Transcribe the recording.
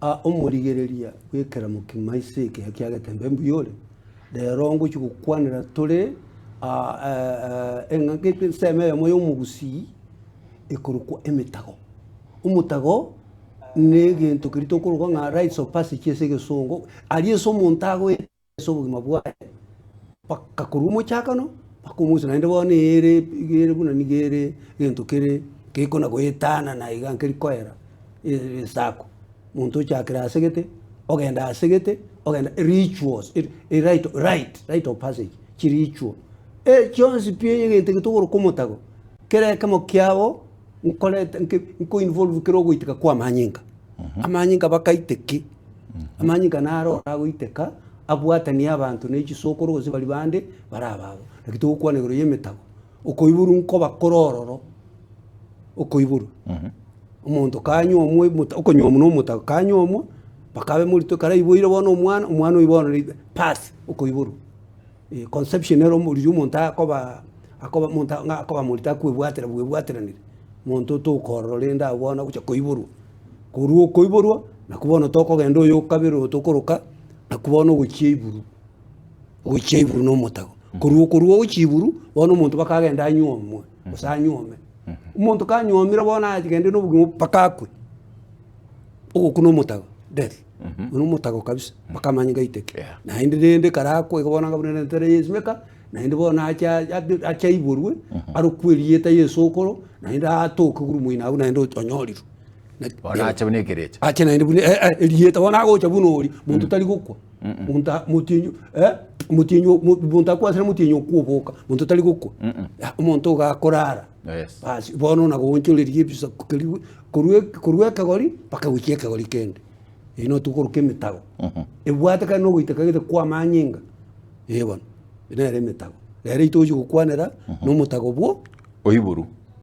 Omorigereria bw'ekeramo kimaiso eke kia Getembe mbuya ore, rero ngochia gokwanera tore eng'aki ensemo eyemo y'omogusii ekorokwa emetago. Omotago na egento keria tokoroka ng'a rites of passage ase egesongo, aria ase omonto agoeta ase obogima bwaye mpaka korwa omochakano mpaka omoiso naende bono ere iga ere buna nigo ere egento kere gekona goetanana iga nkeri koera esaku. Omonto ochakire ase gete, ogenda ase gete, ogenda rituals e right right rite of passage chiritual. Chionsi pi egento eke tokoroka omotago, kera ekemo kiabo nkoreta nke nko involve kere ogoiteka kwa amanyinga. Amanyinga bakaiteke, amanyinga naro agoiteka abwatanie abanto ne chisokoro gose baria bande bare ababo. Naki togokwana igoro ya emetago, okoiborwa nkoba kore ororo, okoiborwa. Omonto kanyuomwa omota okonyuomwa na omotago kanyuomwa, mpaka abe morito ekero aiboire bono omwana, omwana oyio bono ri birth, okoiborwa. Conception nero omo riria omonto akoba akoba omonto ng'a akoba morito akwebwatera bwebwateranire, omonto otoka ororo rende abwo bono ogocha koiborwa. Korwa okoiborwa, nakwo bono tokogenda oyo okabere oyo tokoroka, nakwo bono ogochia iburu, ogochia iburu na omotago. Korwa okorwa ogochia iburu, bono omonto mpaka agende anyuomwe, gose anyuome. Omonto kanyuomire bono agende na obogima mpaka akwe, ogokwa na omotago, death, oyo na omotago kabisa mpaka amanye gaiteke. Yeah. Naende rende ekero akwa igo bono anga buna entere ya esimeka, naende bono ache ache aiborwe, arokwe erieta ya esokoro, naende atoke korwa moino abwo naende onyorirwe. Bono ache buna ekerecha. Ache naende buna eh, eh, erieta bono agocha buna oria, monto tari gokwa. Monto a- motienyi eh, motienyi o- mo- monto akwasire motienyi okwoboka, monto tari gokwa. Ya, Omonto iga akorara. Yes. Basi bono nagoonchoreria ebisaku keria korwa ek- korwa ekegori mpaka gochia ekegori kende. Eyio noo tokoroka emetago. Ebwatekane na ogoiteka gete kwa amanyinga, eh bono, nere emetago. Rero eyio togochia gokwanera, na omotago bwo Oiboru.